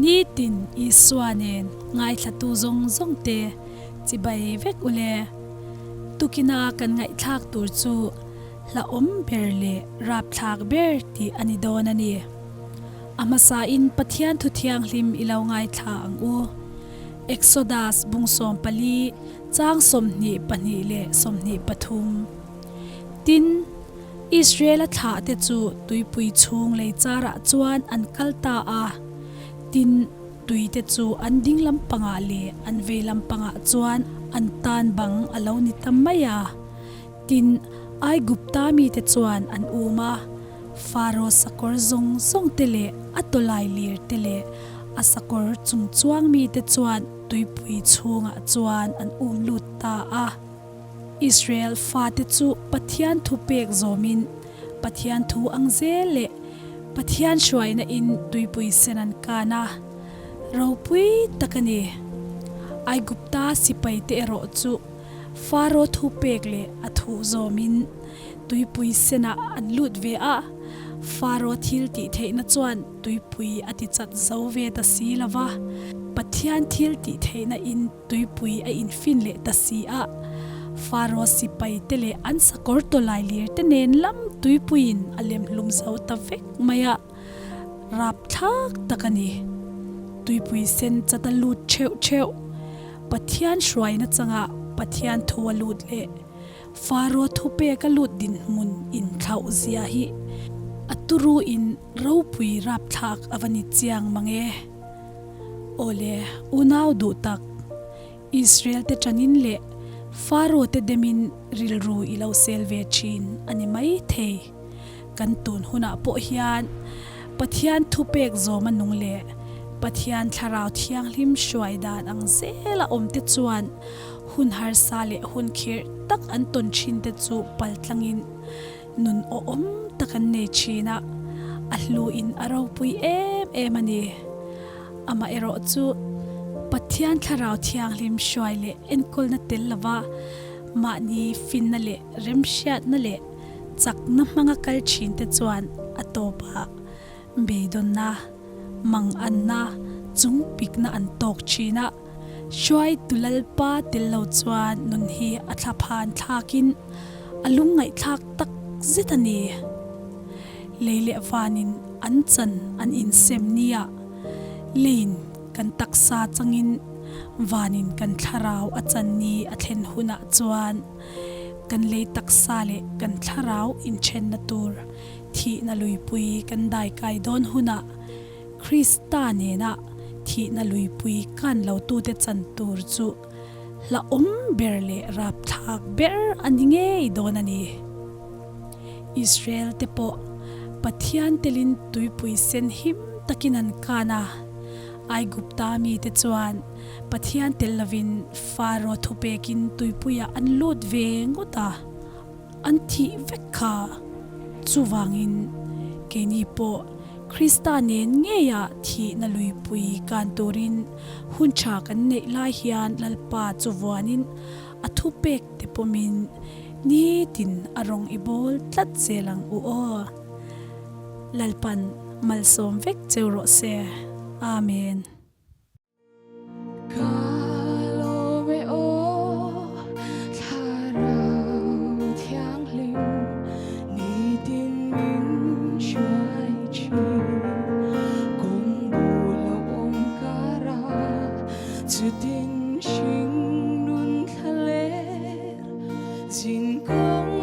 Nitin Isua nen ngaithlatu zawng zawng te chibai vek u le. Tukina kan ngaihthlak tur chu hlauhawm ber leh rapthlak ber tih a ni dawn a ni. A hmasain Pathian thu thianghlim i lo ngaithla ang u. Exodus bung 14 chang 22 leh 23. Tin, Israel-a thlahte chu tuipui chhung lei charah chuan an kal ta a. Tin, tuite chu an ding lampangah leh an vei lampangah chuan an tan bang a lo ni ta mai a. Tin, Aigupta mite chuan an um a, Faro sakawr zawng zawng te leh a tawlai lir te leh a sakawr chung chuang mite chuan tuipui chhungah chuan an um lut ta a. Israel fate chu Pathian thu pek zawmin Pathian thu ang zel leh Pathian hruaina in tuipui sen an kan a, ropui tak a ni. Aigupta sipaite erawh chu Faro thu pek leh a thu zawmin tuipui senah an lut ve a, Faro thil tih theihna chuan tuipui a ti chat zo ve ta si lo va, Pathian thil tih theihna in Tuipui a infin leh ta si a, Faro sipai te leh an sakawr tawlai lir te nen lam tuipuiin a lem hlum zo ta vek mai a, rapthlak tak a ni. Tuipui sen chat a lut theuh theuh. Pathian hruaina changah Pathian thu a lut leh Faro thupek a lut dinhmun inthlauh zia hi a turuin ropui rapthlak a va ni chiang mang e. Awle, unau duh tak, Israel te ṭanin leh Faro te demin rilru i lo sel ve ṭhin a ni mai thei. Kan tun hunah pawh hian Pathian thupek zawm a nung leh Pathian Thlarau Thianghlim hruai dan ang zela awm te chuan hun harsa leh hun khirh tak an tawn ṭhin te chu paltlangin Nun awhawm tak an nei thin a, a hluin a ropui em em a ni. Amaherawh chu Pathian Thlarau Thianghlim hruai leh enkawlna tel lova mahni finna leh remhriatna leh chakna hmanga kal thinte chuan a tawpah beidawnna, manganna, chungpikna an tawk thin a. Hruaitu Lalpa tel lo chuan nun hi a thlaphan thlakin a lungngaihthlak tak zet a ni. Lei leh vanin an chan an insem nia, leiin kan taksa changin vanin kan thlarau a chan ni a thlen hunah chuan kan lei taksa leh kan thlarau inthenna tur thihna luipui kan daikai dawn hunah Krista nena thihna luipui kan lotute chan tur chu hlauhawm ber leh rapthlak ber a ni ngei dawn a ni. Israel te pawh Pathian telin tuipui sen him takin an kan a, Aigupta mite chuan Pathian tel lovin Faro thupekin tuipuiah an lut ve ngawt a. An thih vek kha. Chuvangin, keini pawh Krista nen ngeia thihna luipui kan turin hun tha kan neih lai hian Lalpa chu vuanin a thupek te pawmin nitin a rawng i bawl tlat zel ang u aw. Lalpan malsawm vek cheu rawh se. Amen. Ka lawm e aw, Thlarau Thianghlim, nitin min hruai thin. Kawng bul a awm kar a, chutin hring nun thla ler zin kawng.